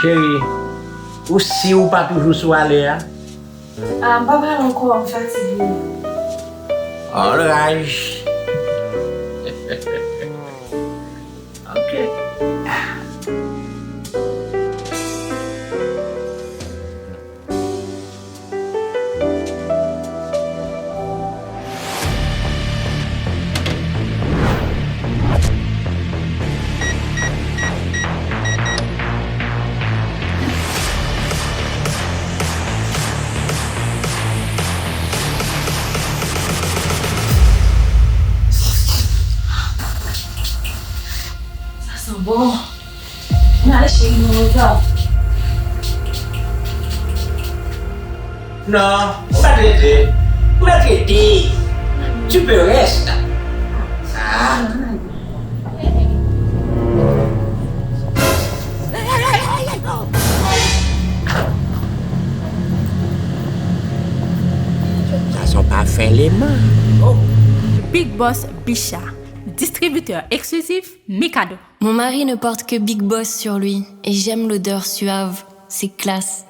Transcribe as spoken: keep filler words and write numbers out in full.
Cheri, ou si ou pa toujou sou alè a? Ah, m pa pral ankò, m fatige. Alright. Ok. Sa san bon. N ale cheri, nou rezav. Non, ou mèt rete. Ou mèt rete. Tu peux rester. Ah. Sa son pa fè leman. Big Boss Bicha, distributeur exclusif Mikado. Mon mari ne porte que Big Boss sur lui et j'aime l'odeur suave, c'est classe.